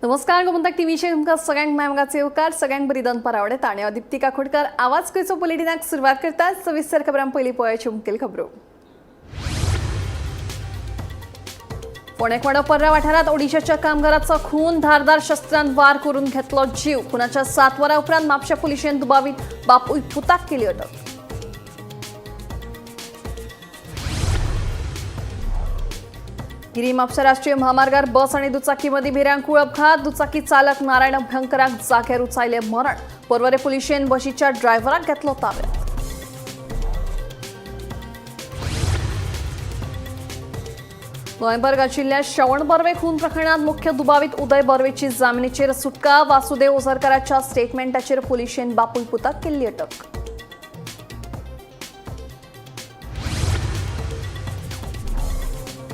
नमस्कार, गोमंतक टीव्हीचेर तुमकां सगळ्यांक माय येवकार. सगळ्यांक बरी दनपार आवडटा आनी हांव दिप्ती काकोडकर आवाज गोंयचो बुलेटिनाक सुरवात करता. सविस्तर खबरां. पयलीं पळोवयाच्यो मुखेल खबरो. फोंडें पर्रा वाठारांत ओडिशाच्या कामगाराचो खून. धारदार शस्त्रान वार करून घेतलो जीव. खुनाच्या 7 वरां उपरांत म्हापशा पुलिशेन दुबावीत बापूय पुताक केली अटक. गिरी म्हापसा राष्ट्रीय महामार्गार बस आणि दुचाकीमध्ये भिरांकूळ अपघात. दुचाकी चालक नारायण अभ्यंकराक जाग्यार उचायले मरण. पर्वरे पुलिशेन बशीच्या ड्रायव्हराक घेतलो ताब्यात. गोंयभर गाजिल्ल्या श्रवण बर्वे खून प्रकरणात मुख्य दुबावीत उदय बर्वेची जामिनीचेर सुटका. वासुदेव ओझरकराच्या स्टेटमेंटाचेर पुलिशेन बापूय पुताक केल्ली अटक.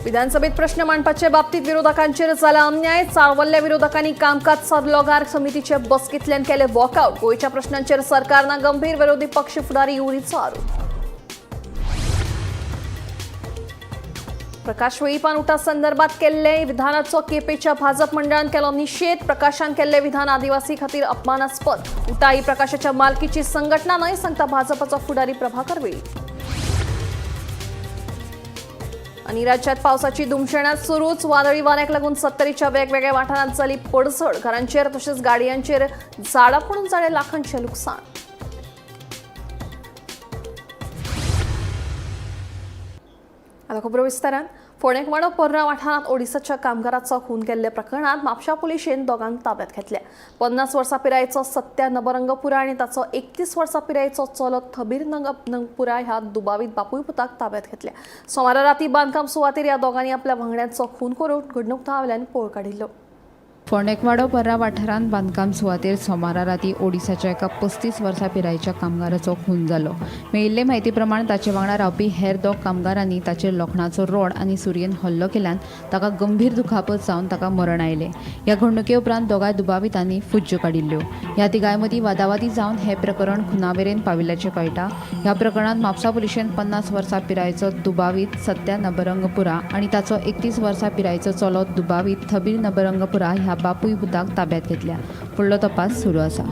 विधानसभेत प्रश्न मांडपाचे बाबतीत विरोधकांचेर जाला अन्याय. चाळवल्ल्या विरोधकांनी कामकाज सल्लोगार समितीचे बसकेंतल्यान केले वॉकआउट. गोंयच्या प्रश्नांचेर सरकार ना गंभीर, विरोधी पक्ष फुडारी युरीचो आरोप. प्रकाश वेळीपान उटा संदर्भात केल्ले विधानाचो केपेच्या भाजप मंडळान केलो निषेध. प्रकाशान केल्ले विधान आदिवासी खातीर अपमानास्पद. उटा ही प्रकाशाच्या मालकीची संघटना न्हय, सांगता भाजपचो फुडारी प्रभाकर वेळीप. आणि राज्यात पावसाची धुमशेणां सुरूच. वादळी वाऱ्याक लागून सत्तरीच्या वेगवेगळ्या वाठारांत जाली पडझड. घरांचेर तशेंच गाडयांचेर झाडां पडून जालें लाखांचें लुकसाण. आता खबरो विस्तारान. फोंडें कुमाडो पर्रा वाठारांत ओडिसाच्या कामगाराचो खून केल्ल्या प्रकरणात म्हापशा पुलिशेन दोगांक ताब्यात घेतल्या. 50 वर्सां पिरायेचो सत्या नबरंगपुरा आनी ताचो 31 वर्सां पिरायेचो चलो थबीर नबरंगपुरा ह्या दुबावीत बापूय पुताक ताब्यात घेतल्या. सोमारा राती बांदकाम सुवातेर ह्या दोगांनी आपल्या वांगड्यांचो खून करून घडणूक थळावेल्यान पळ काडिल्लो. फोंडेकवाडो पर्रा वाठारांत बांदकाम सुवातेर सोमारा राती ओडिसाच्या एका 35 वर्सां पिरायेच्या कामगाराचो खून जालो. मेळिल्ले म्हायती प्रमाण ताचे वांगडा रावपी हेर दोग कामगारांनी ताचेर लोखणाचो रॉड आनी सुरयेन हल्लो केल्यान ताका गंभीर दुखापत जावन ताका मरण आयलें. ह्या घडणुके उपरांत दोगांय दुबावितांनी फुज्ज्यो काडिल्ल्यो. ह्या तिगांय मदीं वादावादी जावन हें प्रकरण खुना मेरेन पाविल्ल्याचें कळटा. ह्या प्रकरणांत म्हापसा पुलिशेन 50 वर्सां पिरायेचो दुबावीत सत्या नबरंगपुरा आनी ताचो 31 वर्सां पिरायेचो चलो दुबावीत थबीर नबरंगपुरा ह्या बापूय पुताक ताब्यात घेतल्या. फुडलो तपास सुरू आसा.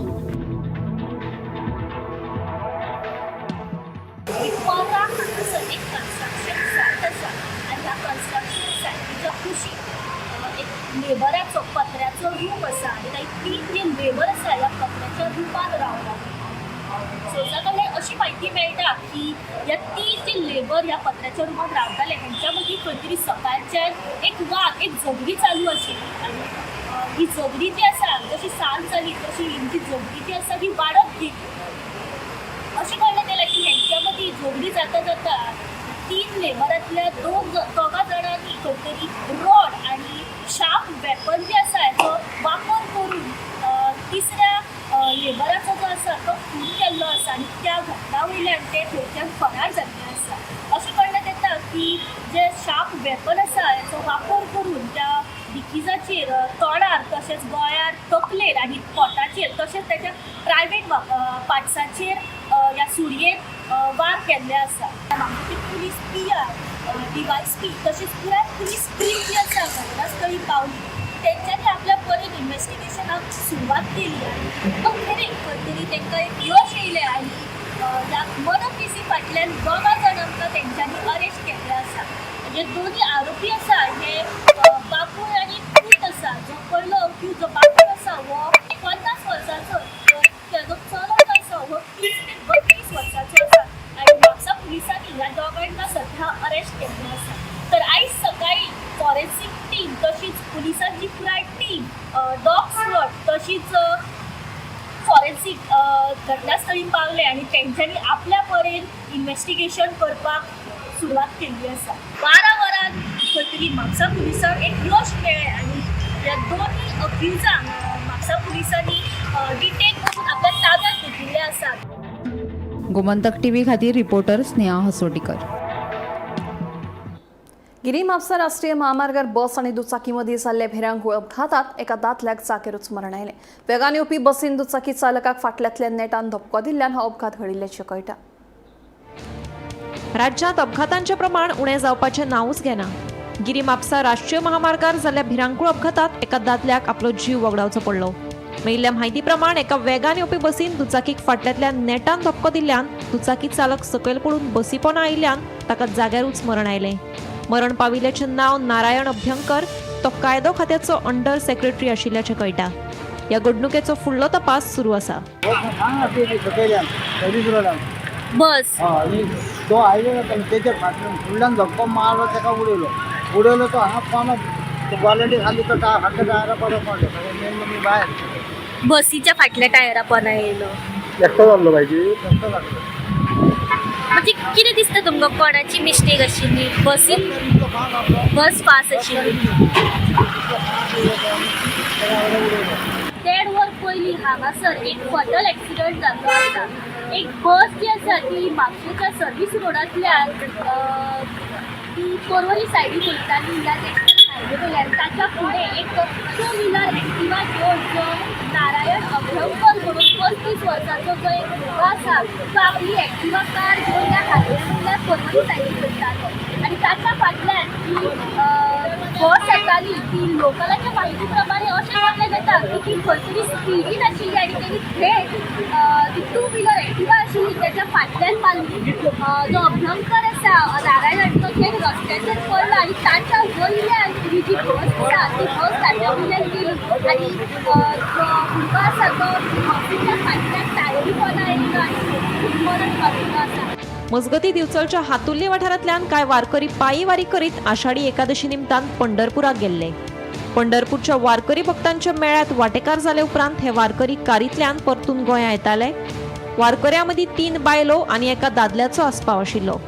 पर्रा हांगासर एक कन्स्ट्रक्शन सायट आसा आनी ह्या कन्स्ट्रक्शन सायटीच्या कुशीक एक लेबराचो पत्र्याचो रूम आसा आनी थंय तीन जे लेबर आसा ह्या पत्र्याच्या रुमान रावला. सोर्सा कडल्यान अशी म्हायती मेळटा की ह्या तीन जे लेबर ह्या पत्र्याच्या रुमान रावताले हेंच्या मदीं खंय तरी सकाळच्यान एक वाद, एक झगडी चालू आशिल्ली आनी ही झगडी जी आसा जशी सांज जाली तशी हेंची झगडी जी आसा ही वाडत गेली. अशें कळ्ळें गेलें की हेंच्या मदीं झगडी जाता जाता तीन लेबरांतल्या दोगां जाणांनी खंय तरी रॉड आनी शार्प वेपन जे आसा हेचो वापर करून तिसऱ्या लेबराचो जो आसा तो खून केल्लो आसा आनी त्या घटना वयल्यान ते थंयच्यान फरार जाल्ले आसा. अशें कळण्यात येता की जे शार्प वेपन आसा हेचो वापर करून त्या डिकिजाचेर तोंडार तशेंच गळ्यार, तकलेर आनी पोटाचेर तशेंच तेच्या प्रायवेट पार्ट्साचेर ह्या सुरयेन वार केल्ले आसा. म्हापशेचे police PI, DYSP तशेंच पुराय पुलीस टीम जी आसा घटनास्थळी पावली. तेंच्यांनी आपल्या परीन इन्वेस्टिगेशनाक सुरवात केली आनी अखेरेक खंय तरी तांकां एक यश येयलें आनी ह्या मर्डर केसी फाटल्यान दोगां जाणांक तेंच्यांनी अरेस्ट केल्ले आसा. म्हणजे दोनी आरोपी आसा हे बापूय आनी पूत आसा. जो पयलो अक्यूज जो बापूय आसा हो 50 वर्सांचो, तेजो चलो जो आसा हो 30 ते 32 वर्सांचो आसा आनी म्हापसा पुलिसांनी ह्या दोगांक सध्या अरेस्ट केल्ले आसा. तर आयज सकाळी फॉरेन्सीक टीम तशीच पुलिसांची पुराय टीम, डॉग स्क्वॉड तशीच फॉरेन्सीक घटनास्थळी पावले आनी तेंच्यांनी आपल्या परेन इन्वेस्टिगेशन करपाक सुरवात केल्ली आसा. 12 वरां खंय तरी म्हापसा पुलिसांक एक यश मेळ्ळें आनी ह्या दोनूय अक्युजांक म्हापसा पुलिसांनी डिटेन करून आपल्या ताब्यात घेतिल्ले आसात. गोमंतक टीव्ही खातीर रिपोर्टर स्नेहा हसोटीकर. गिरी म्हापसा राष्ट्रीय महामार्गार बस आनी दुचाकीमध्ये जाल्ल्या भिरांकूळ अपघातात एका दादल्याक जागेरूच मरण आयलें. वेगान येवपी बसीन दुचाकी चालकाक फाटल्यांतल्या नेटान धपको दिल्ल्यान हो अपघात घडिल्ल्याचें कळटा. राज्यांत अपघातांचें प्रमाण उणें जावपाचें नांवूच घेना. गिरी म्हापसा राष्ट्रीय महामार्गार जाल्ल्या भिरांकूळ अपघातात एका दादल्याक आपलो जीव वगडावचो पडलो. मेळिल्ल्या म्हायती प्रमाण एका वेगान येवपी बसीन दुचाकीक फाटल्यांतल्यान नेटान धपको दिल्ल्यान दुचाकी चालक सकयल पडून बसीपोना आयिल्ल्यान ताका जाग्यारूच मरण आयलें. मरण पाविल्ल्याचें नांव नारायण अभ्यंकर, तो कायदो खात्याचो अंडर सेक्रेटरी आशिल्ल्याचें कळटा. ह्या घडणुकेचो फुडलो तपास सुरू आसा. सकयल्यान सर्वीस रोडान. बस. हय, आनी तो आयलो ना तेच्या फाटल्यान फुडल्यान धपको मारलो, ताका उडयलो. उडयलो तो हांगा पोंदा क्वॉलिटी खाली, तो फाटल्या टायरा परत पडलो, सगळें मेन मी भायर. बसीच्या फाटल्या टायरा पोंदा येयलो. एकटो जाल्लो पाहिजे, एकटो लागलो. म्हणजे कितें दिसता तुमकां, कोणाची मिस्टेक आशिल्ली? बसीन बस फास्ट आशिल्ली. देड वर पयलीं हांगासर एक फटल एक्सिडंट जाल्लो आसा. एक बस जी आसा ती म्हापशेच्या सर्वीस रोडांतल्यान ती पर्वरी सायडीक वयताली ह्या नॅशनल हायवे वयल्यान. ताच्या फुडें एक टू व्हिलर एक्टिवा घेवन जो नारायण अभ्यंकर म्हणून 35 वर्सांचो जो एक भुरगो आसा, तो आपली एक्टिवा कार घेवन ह्या हायवे वयल्यान पर्वरी सायडीक वयतालो आनी ताच्या फाटल्यान ही बस येताली. ती लोकलाच्या म्हायती प्रमाणे अशें म्हणलें जाता की ती खंय तरी स्पिडीन आशिल्ली आनी तेणी थेट ती टू व्हिलर एक्टिवा आशिल्ली त्याच्या फाटल्यान मारली. जो अभ्यंकर आसा नारायण, तो थेट रस्त्याचेर पडलो आनी ताच्या वयल्यान ही जी बस आसा ती बस ताच्या वयल्यान गेली आनी जो भुरगो आसा तो बसीच्या फाटल्यान टायरी पोंदा येयलो आनी मरण पाविल्लो आसा. मजगती, दिवचलच्या हातुल्ली वाठारांतल्यान कांय वारकरी पायी वारी करीत आषाढी एकादशी निमतान पंढरपुराक गेल्ले. पंढरपूरच्या वारकरी भक्तांच्या मेळ्यात वाटेकार जाले उपरांत हे वारकरी कारींतल्यान परतून गोंया येताले. वारकऱ्यां मदीं 3 बायलो आनी एका दादल्याचो आस्पाव आशिल्लो.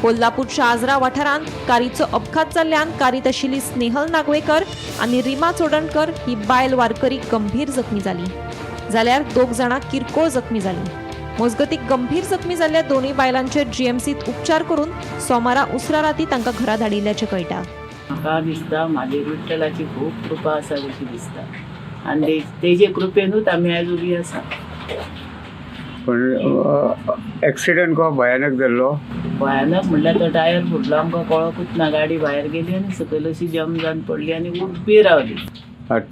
कोल्हापूरच्या आजरा वाठारांत कारीचो अपघात जाल्ल्यान कारीत आशिल्ली स्नेहल नागवेकर आनी रिमा चोडणकर ही बायल वारकरी गंभीर जखमी जाली, जाल्यार 2 जाणां किरकोळ जखमी जाली. मजगती, गंभीर जखमी जाल्ल्या दोनूय बायलांचेर जीएमसीत उपचार करून सोमारा उसरा राती तांकां घरा धाडिल्ल्याचें कळटा. म्हाका दिसता म्हाजे विठ्ठलाची खूब कृपा आसा कशी दिसता आनी तेजे कृपेनूच आमी आयज उबी आसा. पण एक्सिडंट खूब भयानक जाल्लो. भयानक म्हणल्यार तो टायर फुटलो, आमकां कळोकूच ना. गाडी भायर गेली आनी सकयल अशी जम जावन पडली आनी उबी रावली.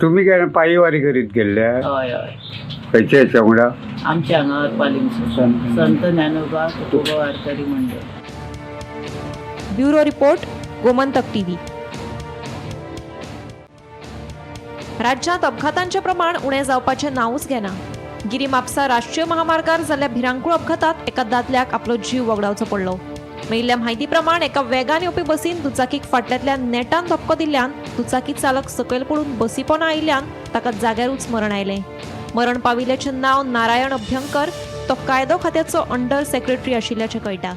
तुमी केन्ना पायी वारी करीत गेल्ले? हय हय. खंयचे हेच्या वांगडा? आमच्या हांगा पालिंगसून संत ज्ञानोबा तुकोबा वारकरी मंडळ. Bureau report, Gomantak TV. राज्यांत अपघातांचें प्रमाण उणें जावपाचें नांवूच घेना. गिरी म्हापसा राष्ट्रीय महामार्गार जाल्ल्या भिरांकूळ अपघातात एका दादल्याक आपलो जीव वगडावचो पडलो. मेळिल्ल्या म्हायती प्रमाण एका वेगान येवपी बसीन दुचाकीक फाटल्यांतल्यान नेटान धपको दिल्ल्यान दुचाकी चालक सकयल पडून बसीपोना आयिल्ल्यान ताका जाग्यारूच मरण आयलें. मरण पाविल्ल्याचें नांव नारायण अभ्यंकर, तो कायदो खात्याचो अंडर सेक्रेटरी आशिल्ल्याचें कळटा.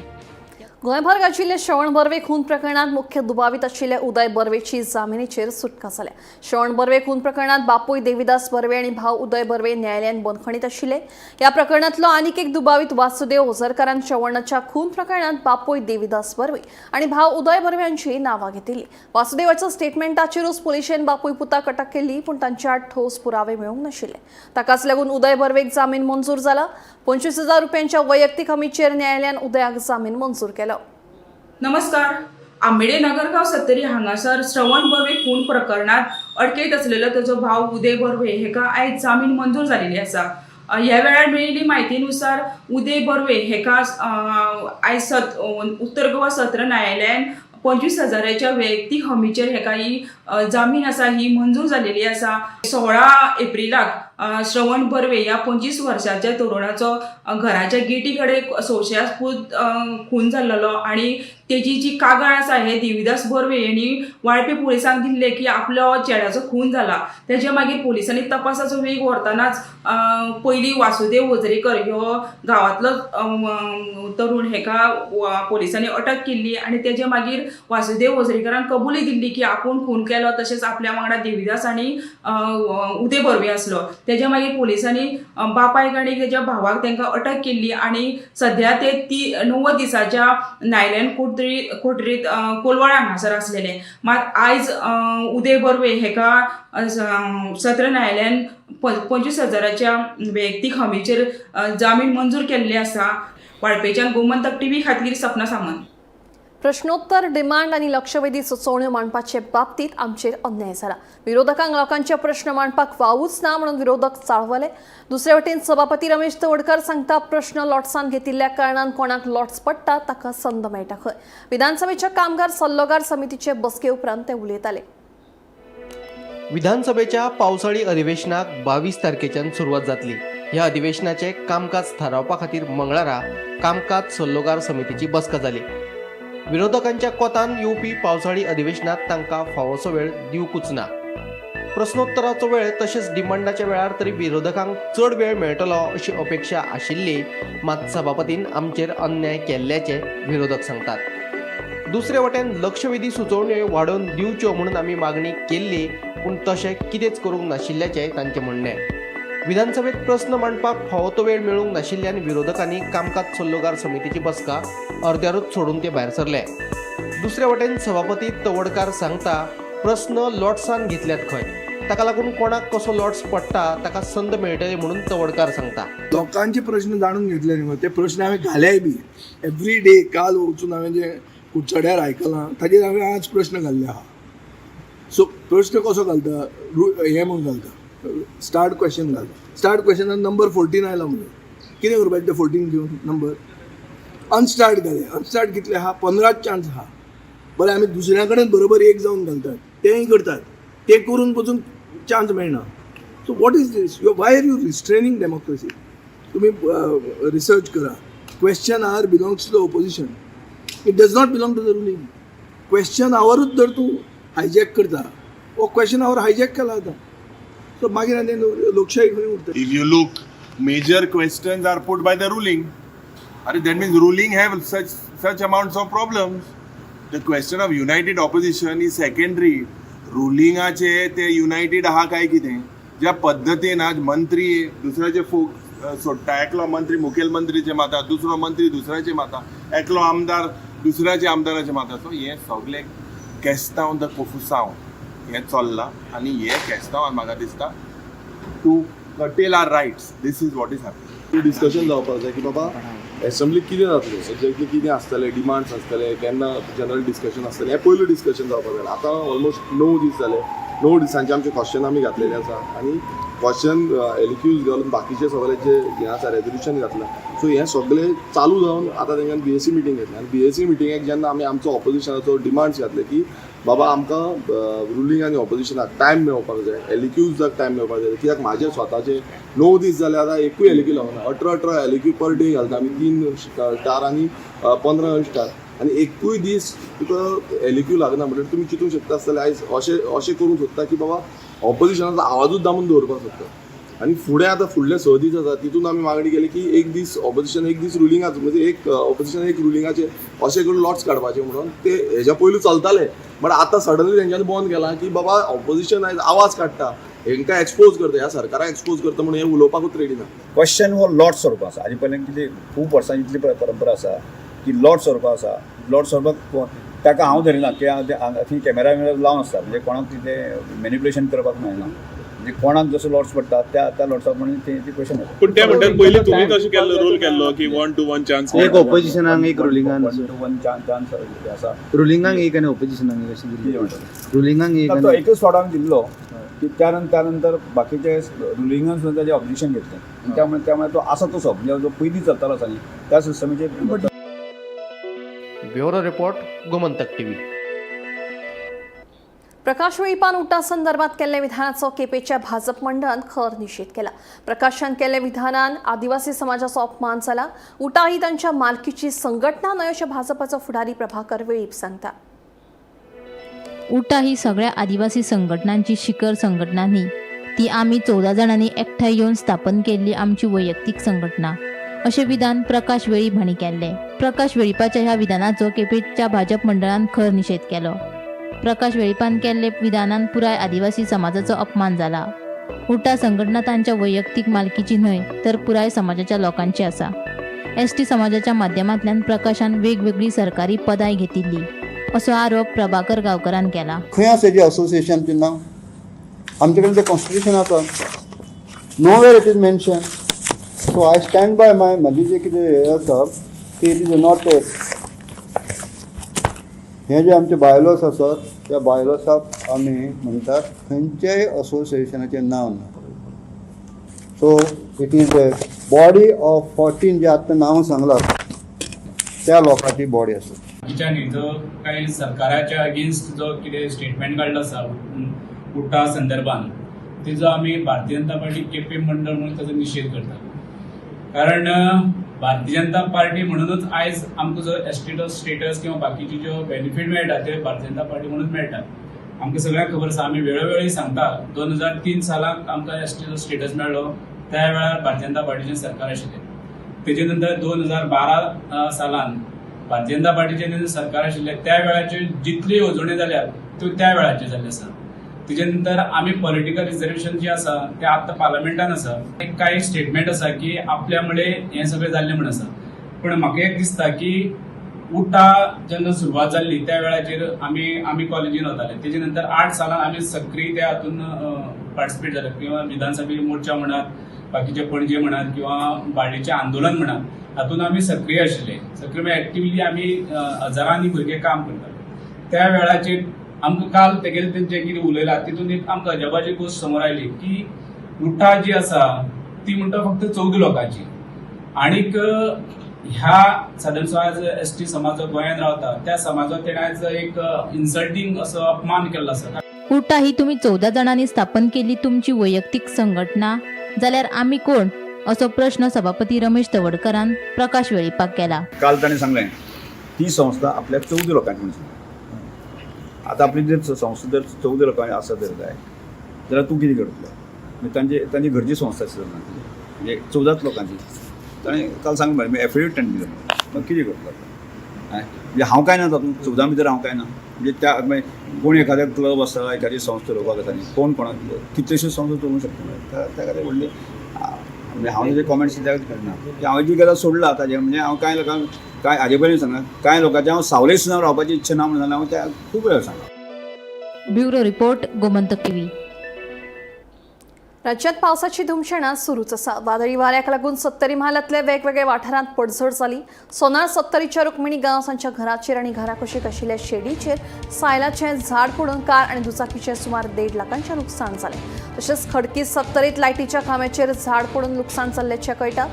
गोंयभर गाजिल्ल्या श्रवण बर्वे खून प्रकरणात मुख्य दुबावीत आशिल्ल्या उदय बर्वेची जामिनीचेर सुटका जाल्या. श्रवण बर्वे खून प्रकरणात बापूय देविदास बर्वे आनी भाव उदय बर्वे न्यायालयान बंदखणीत आशिल्ले. ह्या प्रकरणांतलो आनीक एक दुबावीत वासुदेव ओझरकारान श्रवणाच्या खून प्रकरणात बापूय देविदास बर्वे आनी भाव उदय बर्वे हांची नांवां घेतिल्ली. वासुदेवाच्या स्टेटमेंटाचेरूच पुलिशेन बापूय पुताक अटक केल्ली, पूण तांचे आड ठोस पुरावे मेळूंक नाशिल्ले. ताकाच लागून उदय बर्वेक जामीन मंजूर जाला. 25,000 रुपयांच्या वैयक्तीक हमीचेर न्यायालयान उदयाक जामीन मंजूर केलो. नमस्कार. आंबेडे नगरगांव सत्तरी हांगासर श्रवण बर्वे खून प्रकरणात अटकेत असलेलो ताजो भाव उदय बर्वे हेका आयज जामीन मंजूर जालेली आसा. ह्या वेळार मेळिल्ली म्हायतीनुसार उदय बर्वे हेका आयज उत्तर गोवा सत्र न्यायालयान 25,000 वैयक्तीक हमीचेर हेका ही जामीन आसा ही मंजूर जालेली आसा. 16 एप्रिलाक श्रवण बर्वे ह्या 25 वर्साच्या तरुणाचो घराच्या गेटी कडेन संशयास्पद खून जाल्लो आनी तेजी जी कागाळ आसा हे देविदास बर्वे यांनी वाळपे पुलिसांक दिल्ले की आपलो चेड्याचो खून जाला. तेजे मागीर पुलिसांनी तपासाचो वेग व्हरतनाच पयलीं वासुदेव वजरेकर ह्यो गांवांतलो तरुण हेका पुलिसांनी अटक केल्ली आनी तेजे मागीर वासुदेव वजरेकरान कबुली दिल्ली की आपूण खून केलो, तशेंच आपल्या वांगडा देविदास आनी उदय बर्वे आसलो. तेज्या मागीर पुलिसांनी बापायक आनी तेज्या भावाक तांकां अटक केल्ली आनी सद्या ते 90 दिसाच्या न्यायालयीन कोठरीत कोलवाळ हांगासर आसलेले. मात आयज उदय बर्वे हेका सत्र न्यायालयान 25,000 वैयक्तीक हमीचेर जामीन मंजूर केल्ले आसा. वाळपेच्यान गोमंतक टीव्ही खातीर सपना सामंत. प्रश्नोत्तर डिमांड आनी लक्षवेधी सुचोवण्यो मांडपाचे बाबतीत आमचेर अन्याय जाला. विरोधकांक लोकांचे प्रश्न मांडपाक वावूच ना म्हणून विरोधक चाळवले. दुसरे वटेन सभापती रमेश तवडकर सांगता प्रश्न लॉट्सान घेतिल्ल्या कारणान कोणाक लॉट्स पडटा ताका संद मेळटा खंय. विधानसभेच्या कामगार सल्लोगार समितीचे बसके उपरांत ते उलयताले. विधानसभेच्या पावसाळी अधिवेशनाक 22 तारखेच्यान सुरवात जातली. ह्या अधिवेशनाचे कामकाज थारावपा खातीर मंगळारा कामकाज सल्लोगार समितीची बसका जाली. विरोधकांच्या कोतान येवपी पावसाळी अधिवेशनात तांकां फावोसो वेळ दिवकूच ना. प्रश्नोत्तराचो वेळ तशेंच डिमांडाच्या वेळार तरी विरोधकांक चड वेळ मेळटलो अशी अपेक्षा आशिल्ली, मात सभापतीन आमचेर अन्याय केल्ल्याचें विरोधक सांगतात. दुसरे वटेन लक्षवेधी सुचोवण्यो वाडोवन दिवच्यो म्हणून आमी मागणी केल्ली, पूण तशें कितेंच करूंक नाशिल्ल्याचें तांचें म्हणणें. विधानसभेत प्रस्न मांडपाक फावो तो वेळ मेळूंक नाशिल्ल्यान विरोधकांनी कामकाज सल्लोगार समितीची बसका अर्द्यारूच सोडून ते भायर सरले. दुसरे वटेन सभापती तवडकार सांगता प्रस्न लॉट्सान घेतल्यात खंय, ताका लागून कोणाक कसो लॉट्स पडटा ताका संद मेळटली म्हणून तवडकार सांगता. लोकांचे प्रश्न जाणून घेतले न्ही, ते प्रश्न हांवें घालेय बी एवरी डे. काल वचून हांवें जे कुडचड्यार आयकलां ताजेर हांवें आज प्रश्न घाल्ले आहा. सो प्रश्न कसो घालता, हें म्हणून घालता, स्टार्ट क्वेश्चन घालता. स्टार्ट क्वेश्चनान नंबर 14 आयला म्हणून कितें करपाचें, ते 14 घेवन नंबर अनस्टार्ट घाले. अनस्टार्ट कितले आहा, 15 चान्स आहा. बरें, आमी दुसऱ्या कडेन बरोबर एक जावन घालतात, तेंय करतात, ते करून पसून चान्स मेळना. So what is this? Why are you restraining democracy? तुम्ही रिसर्च करा. Question hour belongs to the opposition, it does not belong to the ruling. Question आवरूच जर तूं हायजॅक करता, हो क्वेश्चन our hijack केला आतां, सो मागीर आनी लोकशाही खंय उरता? If you look, major questions are put by the ruling. Arey, that means ruling have such amounts of problems. The question of united opposition is secondary. रुलिंगाचे ते युनायटेड आहा काय कितें, ज्या पद्दतीन आज मंत्री दुसऱ्याचे फोग सोडटा, एकलो मंत्री मुखेलमंत्रीचे माता, दुसरो मंत्री दुसऱ्याचे माता, एकलो आमदार दुसऱ्याचे आमदाराचे माता. सो हें सगळें केस्तांव the कोफुसांव हें चल्लां आनी हें केस्तांवान म्हाका दिसता to curtail our rights, this is what is happening. Discussion जावपाक जाय की बाबा एसेंब्लीक कितें जातलें, एक्झॅक्टली कितें आसतलें, डिमांड्स आसतले केन्ना, जनरल डिस्कशन आसतलें, हें पयलू डिस्कशन जावपाक जाय. आतां ऑलमोस्ट 9 दीस जाले, 9 दिसांचे आमचे क्वेश्चन आमी घातलेले आसा आनी क्वेश्चन एलक्यूज घालून बाकीचे सगळे जे हें आसा रेजोल्युशन घातलां. सो हें सगळें चालू जावन आतां तेंच्यान बीएसी मिटींग घेतली आनी बीएसी मिटिंगेक जेन्ना आमी आमचो ऑपोजिशनाचो डिमांड्स घातले की बाबा आमकां रुलींग आनी ऑपोजिशनाक टायम मेळोवपाक जाय, एलक्यूजाक टायम मेळोवपाक जाय, कित्याक म्हाजे स्वताचे 9 दीस जाले आतां एकूय एलक्यू लावना. 18 18 एलक्यू पर डे घालता आमी, 3 स्टार आनी 15 स्टार, आनी एकूय दीस तुका एलक्यू लागना. म्हणल्यार तुमी चिंतूंक शकता आसतले आयज अशें अशें करूंक सोदता की बाबा ऑपोजिशनाचो आवाजूच दामून दवरपाक सोदता. आनी फुडें आतां फुडले 6 दीस आसा, तितून आमी मागणी केली की एक दीस ऑपोजिशन एक दीस रुलिंगाचो, म्हणजे एक ऑपोजिशन एक रुलिंगाचे अशें करून लॉट्स काडपाचे म्हणून. ते हेज्या पयलू चलताले, बट आतां सडनली तेंच्यांनी बंद केलां की बाबा ऑपोजिशन आयज आवाज काडटा, हेंकां एक्सपोज करता, ह्या सरकाराक एक्सपोज करता म्हणून हें उलोवपाकूच रेडी ना. क्वेश्चन हो लॉट स्वरुपा आसा. आजी पर्यंत कितें खूब वर्सांची इतली परंपरा आसा की लॉट स्वरुपा आसा. लॉट स्वरुपाक ताका हांव धरिना की थंय कॅमेरा बिमेरा लावन आसता, म्हणजे कोणाक कितें मॅनिपुलेशन करपाक मेळना, म्हणजे कोणाक जसो लॉट्स पडटा त्या त्या लॉट्सा प्रमाणे ते क्वेश्चन येता. पूण ते म्हणटात पयलीं तुमी तशें केल्लो रोल केल्लो की 1 to 1 chance. एक ऑपोजिशनाक एक रुलिंगान, 1 to 1 chance आसा. रुलिंगाक एक आनी ऑपोजिशनाक एक अशें कितें म्हणटा रुलिंगाक एक. तो एकच फावट आमी दिल्लो की त्यानंतर बाकीचे रुलिंगान सुद्दां ताजें ऑब्जेक्शन घेतलें, त्यामुळे तो आसा तसो, म्हणजे जो पयलीं चलतालो आसा न्ही त्या सिस्टमीचेर. Bureau report, Gomantak TV. Prakash वेळीपान उटा संदर्भात केल्ल्या विधानाचो केपेच्या भाजप मंडळान खर निशेध केला. प्रकाशान केल्ल्या विधानान आदिवासी समाजाचो अपमान जाला. उटा ही तांच्या मालकीची संघटना न्हय अशें भाजपाचो फुडारी प्रभाकर वेळीप सांगता. उटा ही सगळ्या आदिवासी संघटनांची शिखर संघटना न्ही, ती आमी 14 जाणांनी एकठांय येवन स्थापन केल्ली आमची वैयक्तीक संघटना, अशें विधान प्रकाश वेळीप हांणी केल्लें. प्रकाश वेळीपाच्या ह्या विधानाचो केपेंच्या भाजप मंडळान खर निशेध केलो. प्रकाश वेळीपान केल्ले विधानान पुराय आदिवासी समाजाचो अपमान जाला. उटा संघटना तांच्या वैयक्तीक मालकीची न्हय तर पुराय समाजाच्या लोकांची आसा. एसटी समाजाच्या माध्यमांतल्यान प्रकाशान वेगवेगळी सरकारी पदांय घेतिल्ली असो आरोप प्रभाकर गांवकरान केला. खंय आसा हेजी असोसिएशनाचें नांव? आमचे कडेन तें कॉन्स्टिट्युशन आसा, nowhere it is mention. So I stand by my, म्हजी जें कितें हें आसा की it is not हे जे आमचे बायलॉस आसात त्या बायलॉसाक आमी म्हणटात खंयच्याय असोसिएशनाचें नांव ना. So it is a body of 14 जे आतां नांव सांगलां त्या लोकांची बॉडी आसा. बाकीच्यांनी जो काही सरकाराच्या अगेन्स्ट जो कितें स्टेटमेंट काडलो आसा उटा संदर्भान तेजो आमी भारतीय जनता पार्टी केपें मंडळ म्हणून ताजो निशेध करता. कारण भारतीय जनता पार्टी म्हणूनच आयज आमकां जो एसटी स्टेटस किंवा बाकीचे ज्यो बेनिफीट मेळटा ते भारतीय जनता पार्टी म्हणून मेळटा. आमकां सगळ्यांक खबर आसा, आमी वेळोवेळी सांगता 2003 सालाक आमकां एसटीचो स्टेटस मेळ्ळो त्या वेळार भारतीय जनता पार्टीचें सरकार आशिल्लें. तेजे नंतर 2012 सालान भारतीय जनता पार्टीचें सरकार आशिल्लें त्या वेळाचेर जितल्यो येवजण्यो जाल्यात त्यो त्या वेळाचेर जाल्ल्यो आसा. तेजे नंतर आमी पॉलिटिकल रिजर्वेशन जे आसा ते आतां पार्लमेंटान आसा. एक कांय स्टेटमेंट आसा की आपल्या मुळे हें सगळें जाल्लें म्हूण आसा, पूण म्हाका एक दिसता की उटा जेन्ना सुरवात जाल्ली त्या वेळाचेर आमी कॉलेजीन वताले. तेजे नंतर 8 सालान आमी सक्रीय त्या हातून पार्टिसिपेट जाले किंवा विधानसभे मोर्चा म्हणात, बाकीचे पणजे म्हणात किंवा बाळ्ळीचें आंदोलन म्हणात, हातून आमी सक्रीय आशिल्ले. सक्रीय म्हणजे एक्टिवली आमी हजारांनी भुरगे काम करताले. त्या वेळाचेर आमकां काल तेगेले तेंचे कितें उलयला तितून एक आमकां अजापाची गोश्ट समोर आयली की उटा जी आसा ती म्हणटा फक्त 14 लोकांची आणीक ह्या साधारण आज एस टी समाज जो गोंयांत रावता त्या समाजाक तेणें आयज एक इन्सल्टींग असो अपमान केल्लो आसा. उटा ही तुमी 14 जाणांनी स्थापन केल्ली तुमची वैयक्तीक संघटना जाल्यार आमी कोण असो प्रश्न सभापती रमेश तवडकरान प्रकाश वेळीपाक केला. काल ताणें सांगलें ती संस्था आपल्या 14 लोकांची म्हणून सांगलें. आतां आपली जर संस्था जर 14 लोकांची आसा जर जाय जाल्यार तूं कितें करतलो? म्हणजे तांची घरची संस्था आसता म्हणजे 14 लोकांची. ताणें काल सांगलें म्हणजे एफिडेवीट ताणें दिलें, मग कितें करतलो? म्हणजे हांव काय ना तातूंत 14 भितर हांव काय ना. म्हणजे त्या कोण एखाद्या क्लब आसा एखादी संस्था चलोवपाक आसा न्ही, कोण कोणाक कितल्योश्यो संस्था चलोवंक शकता. त्या खातीर व्हडली म्हणजे हांव तेजे कॉमेंट्स त्या करना. हांवें जी गजाल सोडला ताजेर म्हणजे हांव कांय लोकांक कांय हाजे पयलीं सांगना कांय लोकांचे हांव सावले सुद्दां रावपाची इच्छा ना म्हणून हांव त्या खूब वेळ सांगला. Bureau report, Gomantak TV. राज्यात पावसाची धुमशेणां सुरूच आसा. वादळी वाऱ्याक लागून सत्तरी म्हालांतल्या वेगवेगळ्या वाठारांत पडझड जाली. सोनार सत्तरीच्या रुक्मिणी गांवस हांच्या घराचेर आनी घरा कुशीक आशिल्ल्या शेडीचेर सायलाचें झाड पडून कार आनी दुचाकीचें सुमार 1.5 लाखांचें लुकसाण जालें. तशेंच खडकी सत्तरीत लायटीच्या खांब्याचेर झाड पडून लुकसाण जाल्ल्याचें कळटा.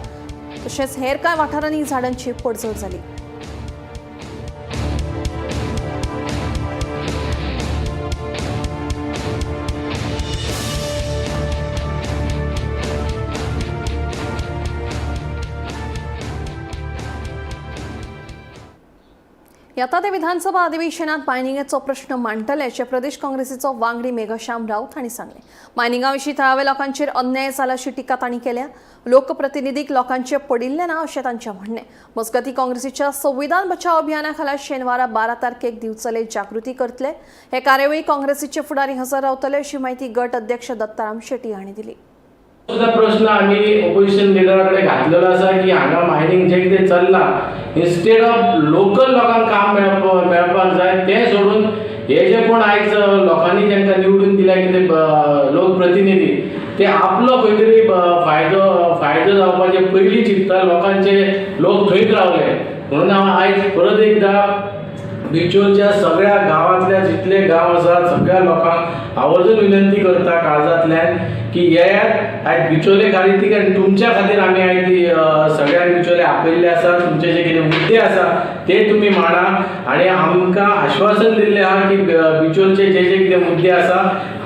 तशेंच हेर कांय वाठारांनी झाडांची पडझड जाली. येता ते विधानसभा अधिवेशनात मायनिंगाचो प्रश्न मांडटले अशें प्रदेश काँग्रेसीचो वांगडी मेघश्याम राऊत हांणी सांगलें. मायनिंगा विशीं थळाव्या लोकांचेर अन्याय जाला अशी टिका तांणी केल्या. लोकप्रतिनिधीक लोकांचे पडिल्लें ना अशें तांचें म्हणणें. मजगतीं काँग्रेसीच्या संविधान बचाव अभियाना खाला शेनवारा 12 तारखेक दिवचले जागृती करतले. हे कार्यावळी काँग्रेसीचे फुडारी हजर रावतले अशी म्हायती गट अध्यक्ष दत्ताराम शेट्टी हांणी दिली. सुद्दां प्रश्न आमी ओपोजिशन लिडरा कडेन घातलेलो आसा की हांगा मायनींग जें कितें चल्लां इन्स्टेड ऑफ लोकल लोकांक काम मेळपाक जाय तें सोडून हे जे कोण आयज लोकांनी तांकां निवडून दिल्या कितें लोकप्रतिनिधी ते आपलो खंय तरी फायदो जावपाचे पयलीं चिंतता. लोकांचे लोक थंयच रावले म्हणून हांव आयज परत एकदां बिचोलच्या सगळ्या गांवांतल्या जितले गांव आसात सगळ्या लोकांक आवर्जून विनंती करता काळजांतल्यान की येयात आयज बिचोले खातीर आनी तुमच्या खातीर आमी आयज सगळ्यांक बिचोले आपयल्ले आसा. तुमचे जे कितें मुद्दे आसा ते तुमी मांडा आनी आमकां आश्वासन दिल्लें आहा की बिचोलचे जे जे कितें मुद्दे आसा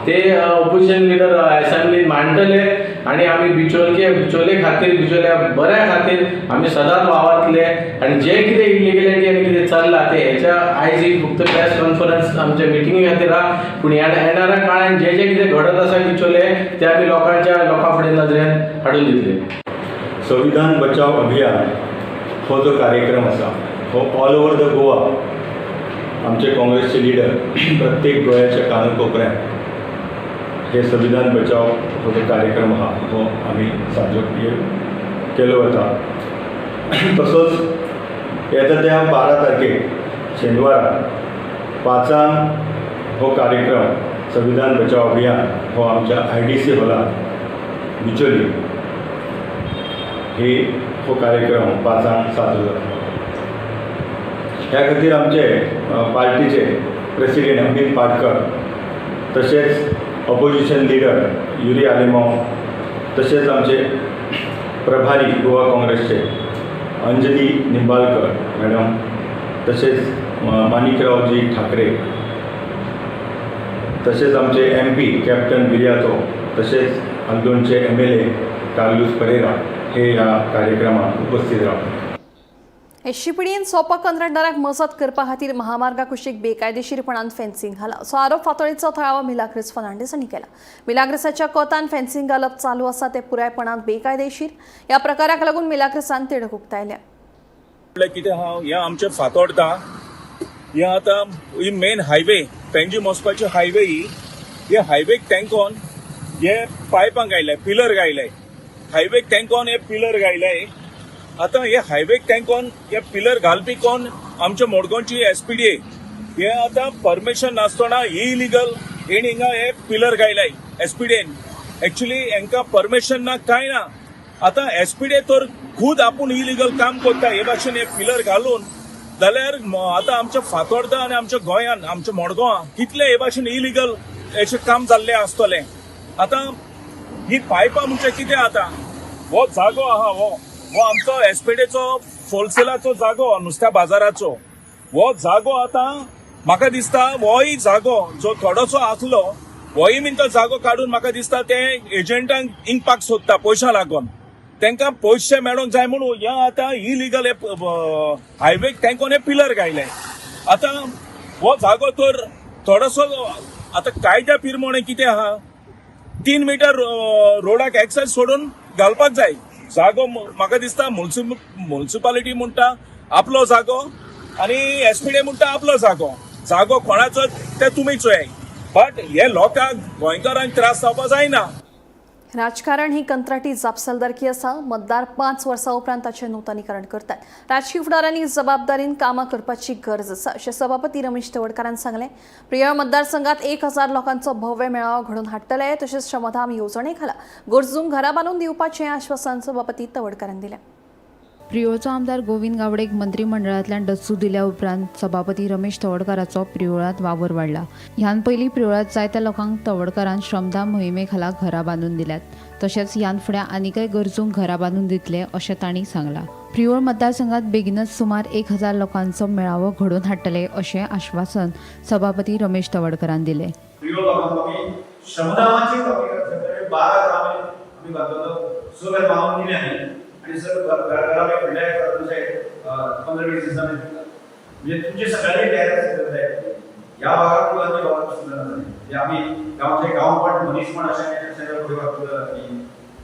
ते ओपोजिशन लिडर असेंब्लीन मांडटले आनी आमी बिचोले खातीर बिचोल्या बऱ्या खातीर आमी सदांच वावरतले. आनी जे कितें इलिगलिटी आनी कितें चल्लां ते हेच्या आयज ही फक्त प्रेस कॉन्फरन्स आमच्या मिटिंगे खातीर आहा, पूण येणाऱ्या काळान जे जे कितें घडत आसा बिचोले ते आमी लोकां फुडें नदरेन हाडून दितले. संविधान बचाव अभियान हो जो कार्यक्रम आसा हो ऑल ओवर the Goa आमचे काँग्रेसचे लिडर प्रत्येक गोंयाच्या कानकोपऱ्यात हे संविधान बचाव हो जो कार्यक्रम आहा हो आमी साजरो केलो वता. तसोच येता त्या 12 तारखेक शेनवारा 5 हो कार्यक्रम संविधान बचाव अभियान हो आमच्या IDC हॉलात बिचोली हे हो कार्यक्रम 5 साजरो जाता. ह्या खातीर आमचे पार्टीचे प्रेसिडेंट अमीत पाटकर, तशेंच ऑपोजिशन लिडर युरी आलेमांव, तशेंच आमचे प्रभारी गोवा काँग्रेसचे अंजली निंबाळकर मॅडम, तशेंच माणिकरावजी ठाकरे, तशेंच आमचे एमपी कॅप्टन विरियातो, तशेंच अंदोनचे एमएलए कार्लूस परेरा हे ह्या कार्यक्रमाक उपस्थित रावले. एसजीपीडीन सोपा कंत्राटदाराक मजत करपा खातीर महामार्गा कुशीक बेकायदेशीरपणान फेन्सिंग घाला असो आरोप फातोळीचो थळावो मिलाग्रिस फर्नांडीस हांणी केला. मिलाग्रिसाच्या कोतान फेन्सिंग घालप चालू आसा ते पुरायपणान बेकायदेशीर. ह्या प्रकाराक लागून मिलाग्रिसान तिडक उक्तायल्या. कितें आहा, हें आमचें फातोर्डा, हें आतां ही मेन हायवे पेंजीम वचपाची हायवे, ही हे हायवेक तेंकोन हे पायपां गायले, पिलर गायले. हायवेक तेंकोन हे पिलर गायले. आतां हे हायवेक तेंकोन हे पिलर घालपी कोण? आमच्या मडगांवची एसपीडीए. हे आतां परमिशन नासतना इलिगल हेणी हिंगा हे पिलर गायले एसपीडीएन. एक्चुली हेंकां परमिशन ना, कांय ना. आतां एसपीडीए तर खूद आपूण इलिगल काम करता हे भाशेन हे पिलर घालून जाल्यार आतां आमच्या फातोर्डा आनी आमच्या गोंयान, आमच्या मडगांवां कितले हे भाशेन इलिगल अशें काम जाल्लें आसतलें. आतां ही पायपां म्हणजे कितें, आतां हो जागो आहा हो हो आमचो एसपीडीएचो होलसेलाचो जागो, नुस्त्या बाजाराचो हो जागो. आतां म्हाका दिसता होय जागो जो थोडोसो आसलो होय बीन तो जागो काडून म्हाका दिसता ते एजंटांक इंकपाक सोदता पयशां लागून. तांकां पयशे मेळोंक जाय म्हणून हे आतां इलिगल हायवेक तेंकोन हे पिलर गायले. आतां हो जागो तर थोडोसो आतां कायद्या पिरमोणे कितें आहा, 3 मिटर रोडाक एक्सेस सोडून घालपाक जाय जागो. म्हाका दिसता म्युनिसिपालिटी म्हणटा आपलो जागो आनी एसपीडी म्हणटा आपलो जागो. जागो कोणाचो ते तुमी चोयाय, बट हे लोकांक गोंयकारांक त्रास जावपा जायना. राजकारण ही कंत्राटी जापसालदारकी आसा. मतदार 5 वर्सां उपरांत ताचें नुतनीकरण करतात. राजकी फुडारांनी जबाबदारीन कामां करपाची गरज आसा अशें सभापती रमेश तवडकारान सांगलें. प्रियोळ मतदारसंघात 1000 लोकांचो भव्य मेळावो घडोवन हाडटले. तशेंच श्रमधाम येवजणे खाला गरजूंक घरां बांदून दिवपाचें आश्वासन सभापती तवडकारान दिलें. प्रियोळचो आमदार गोविंद गावडेक मंत्रीमंडळांतल्यान डच्चू दिल्या उपरांत सभापती रमेश तवडकाराचो प्रियोळांत वावर वाडला. ह्यान पयलीं प्रियोळांत जायत्या लोकांक तवडकारान श्रमदान मोहिमे खाला घरां बांदून दिल्यात. तशेंच ह्यान फुडें आनीकय गरजूंक घरां बांदून दितले अशें तांणी सांगलां. प्रियोळ मतदारसंघात बेगीनच सुमार 1000 लोकांचो मेळावो घडोवन हाडटले अशें आश्वासन सभापती रमेश तवडकारान दिलें. प्रियोळ लोकांक आमी श्रमदानाची 12 घरां आमी बांदतलो, 6 घर बांदून दिले आमी आनी सर घरा आमी फुडल्या 15-20 दिसांनी म्हणजे तुमची सगळ्यांनी तयारी आसली जाय. ह्या भागात किंवा त्या भागात सुद्दां म्हणजे आमी गांवचे गांवपण मनीसपण अशें अशें फुडें वागतलो.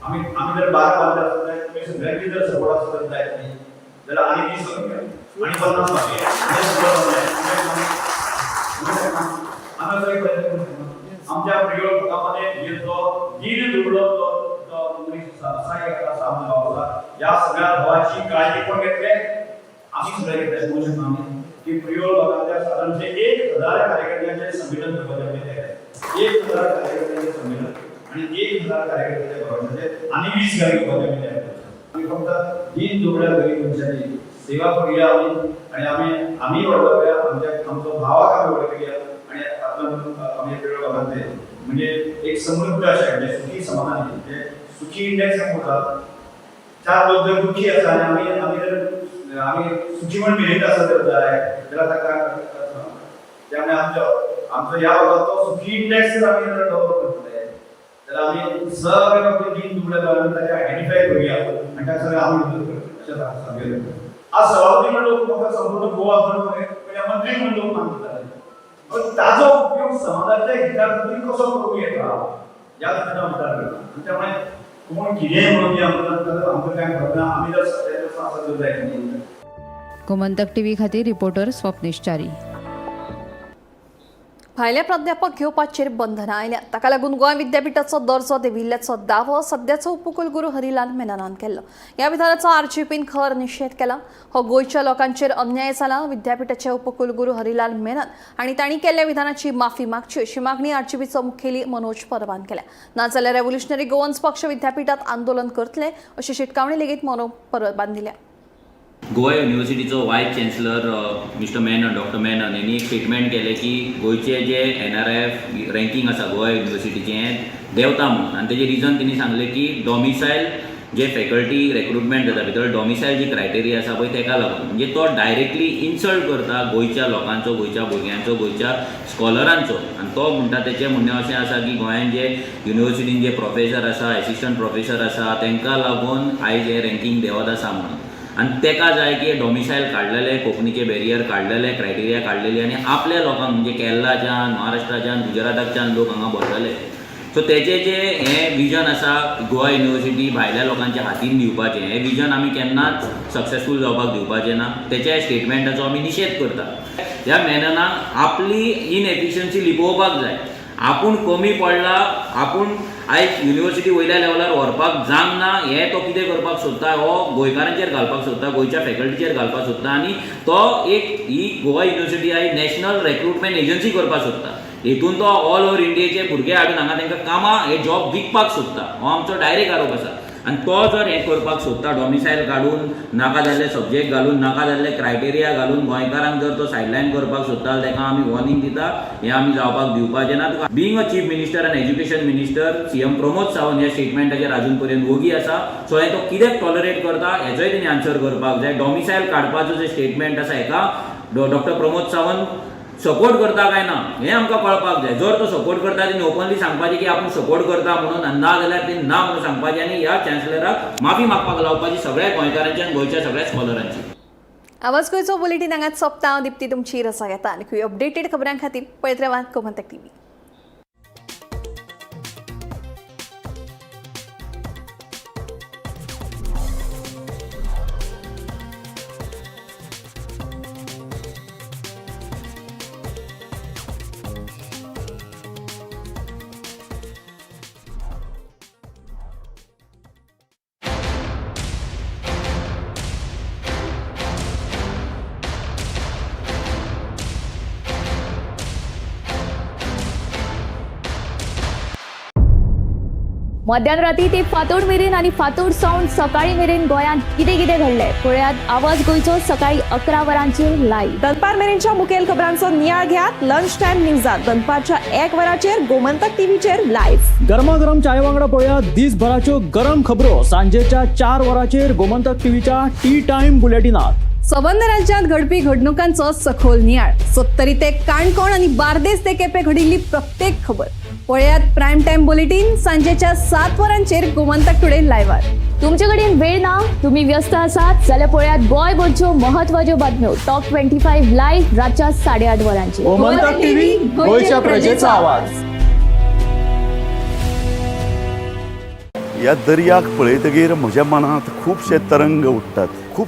आमी आमी जर 12 बांदले आसत जाल्यार तुमी सगळ्यांची जर सपोर्ट आसत जायत न्ही जाल्यार आनी 20 बांदया आनी 50 बांदया. आमी असो एक प्रयत्न करूं शकता. आमच्या प्रियोळ भागामध्ये जो दीन दुबळो जो मनीस आसा एक आसा आमच्या भाव आसा, ह्या सगळ्या भावाची काळजी कोण घेतले? आमी सगळे घेतले. अशें म्हणू शकता आमी की प्रियोळ भागांतल्या साधारणशे 1000 कार्यकर्त्यांचे संमेलन करपाचें आमी तयार. 1000 कार्यकर्त्यांचे संमेलन आणि 1000 कार्यकर्त्यांच्या भरोशाचेर आनी 20 घरां घेवपाचें आमी तयार. आमी फक्त दीन दुबळ्या गरीब मनशाची सेवा करूया आमी आनी आमी आमी व्हडलो करूया, आमच्या आमचो भावाक आमी व्हड करूया आनी तातूंत आमी प्रियोळ भागांतले म्हणजे एक समृद्ध अशें म्हणजे सुखी समाधानी म्हणजे सुखी इंडेक्स म्हणटा 4 लोक जर दुखी आसा आनी आमी आमी जर आमी सुखी म्हण मिरयत आसत जर जाय जाल्यार ताका त्यामुळे आमचो आमचो ह्या भागाचो सुखी इंडेक्स जर आमी जर डेव्हलप करतले जाल्यार आमी सगळे बाबतींत दीन दुबळे आमी ताचे आयडेंटिफाय करूया आनी ताका सगळें आमी मदत करतले अशें सांगूया. आज सभापती म्हण लोक म्हाका संपूर्ण गोवा मंत्री म्हण लोक मानतात, पण ताजो उपयोग समाजाच्या हिता खातीर कसो करूं येता ह्या दृश्टीन विचार करता. आनी त्यामुळे कोण कितेंय म्हणून आमकां आमकां कांय खबर ना. आमी जर सत्याचो आसत जर जायत न्ही. गोमंतक टीव्ही खातीर रिपोर्टर स्वप्नेश च्यारी. भायले प्राध्यापक घेवपाचेर बंधनां आयल्या. ताका लागून गोंय विद्यापीठाचो दर्जो देंविल्ल्याचो दावो सद्याचो उपकुलगुरू हरिलाल मेननान केल्लो. ह्या विधानाचो आरजीपीन खर निशेध केला. हो गोंयच्या लोकांचेर अन्याय जाला. विद्यापीठाचे उपकुलगुरू हरिलाल मेनन आनी तांणी केल्ल्या विधानाची माफी मागची अशी मागणी आरजीपीचो मुखेली मनोज परबान केल्या. नाजाल्यार रेव्होल्युशनरी गोवन्स पक्ष विद्यापीठात आंदोलन करतले अशी शिटकावणी लेगीत मनोज परबान दिल्या. Goa युनिवर्सिटीचो vice chancellor mister Menon, doctor Menon यांनी एक स्टेटमेंट केलें की गोंयचे जे एनआरएफ रँकींग आसा गोवा युनिवर्सिटीचें हें देंवता म्हणून. आनी तेजें रिजन तेणी सांगलें की डॉमिसायल जे फॅकल्टी रेक्रुटमेंट जाता भितर डॉमिसायल जी क्रायटेरिया आसा पळय तेका लागून. म्हणजे तो डायरेक्टली इन्सल्ट करता गोंयच्या लोकांचो, गोंयच्या भुरग्यांचो, गोंयच्या स्कॉलरांचो. आनी तो म्हणटा, तेचें म्हणणें अशें आसा की गोंयांत जे युनिवर्सिटीन जे प्रोफेसर आसा, एसिस्टंट प्रोफेसर आसा, तांकां लागून आयज हें रँकींग देंवत आसा म्हणून. आनी तेका जाय की डॉमिसायल काडलेले, कोंकणीचे बॅरियर काडलेले, क्रायटेरिया काडलेली आनी आपल्या लोकांक म्हणजे केरलाच्यान, महाराष्ट्राच्यान, गुजराताच्यान लोक हांगा भरतले. सो तेचे जे हें विजन आसा गोवा युनिवर्सिटी भायल्या लोकांच्या हातीन दिवपाचें, हें विजन आमी केन्नाच सक्सेसफूल जावपाक दिवपाचें ना. तेच्या स्टेटमेंटाचो आमी निशेध करता. ह्या मेननाक आपली इनएफिशियन्सी लिपोवपाक जाय. आपूण कमी पडला, आपूण आयज युनिवर्सिटी वयल्या लेवलार व्हरपाक जावंक ना, हें तो कितें करपाक सोदता, हो गोंयकारांचेर घालपाक सोदता, गोंयच्या फॅकल्टीचेर घालपाक सोदता. आनी तो एक ही गोवा युनिवर्सिटी आयज नॅशनल रेक्रुटमेंट एजन्सी करपाक सोदता. हेतून तो ऑल ओवर इंडियेचे भुरगे हाडून हांगा तांकां कामां, हे जॉब विकपाक सोदता, हो आमचो डायरेक्ट आरोप आसा. आनी तो जर हें करपाक सोदता, डॉमिसायल काडून, नाका जाल्ले सब्जेक्ट घालून, नाका जाल्ले क्रायटेरिया घालून गोंयकारांक जर तो सायडलायन करपाक सोदता, ताका आमी वॉर्निंग दिता, हें आमी जावपाक दिवपाचें ना. तुका being a chief minister आनी education minister CM Pramod Sawant ह्या स्टेटमेंटाचेर आजून पर्यंत वोगी आसा. सो हें तो कित्याक टॉलरेट करता हेचोय तेणी आन्सर करपाक जाय. डॉमिसायल काडपाचो जे स्टेटमेंट आसा हेका डॉक्टर प्रमोद सावंत सपोर्ट करता काय ना हें आमकां कळपाक जाय. जर तो सपोर्ट करता तेणी ओपनली सांगपाचें की आपूण सपोर्ट करता म्हणून, आनी ना जाल्यार तेणी ना म्हणून सांगपाचें आनी ह्या चान्सलराक माफी मागपाक लावपाची सगळ्या गोंयकारांची आनी गोंयच्या सगळ्या स्कॉलरांची. आवाज गोंयचो बुलेटीन हांगाच सोंपता. हांव दिप्ती तुमची रजा घेता. आनी अपडेटेड खबरां खातीर पळयत रावात गोमंतक टीव्ही. मध्यान राती ते फांतोड मेरेन आनी फांतोड सावन सकाळी मेरेन गोंयांत कितें कितें घडलें पळयात आवाज गोंयचो सकाळी 11 वरांचेर लायव्ह. दनपार मेरेनच्या मुखेल खबरांचो नियाळ घेयात लंच टायम न्यूजात दनपारच्या 1 वराचेर गोमंतक टीव्हीचेर लायव्ह. गरमागरम चाय वांगडा पळयात दिसभराच्यो गरम खबरो सांजेच्या 4 वरांचेर गोमंतक टीव्हीच्या टी टायम बुलेटिनात. सबंद राज्यांत घडपी घडणुकांचो सखोल नियाळ, सत्तरी ते काणकोण आनी बार्देस ते केपें घडिल्ली प्रत्येक खबर पळयात प्रायम टायम बुलेटीन सांजेच्या 7 वरांचेर गोमंतक टुडे लायव्हार. तुमचे कडेन वेळ ना, तुम्ही व्यस्त आसात जाल्यार पळयात गोंयभरच्यो महत्वाच्यो बातम्यो टॉप 25 लायव्ह रातच्या 8:30 वरांचेर. गोमंतक टीव्ही, गोंयच्या प्रजेचा आवाज. ह्या दर्याक पळयतगीर म्हज्या मनांत खुबशे तरंग उठ्ठात. खूब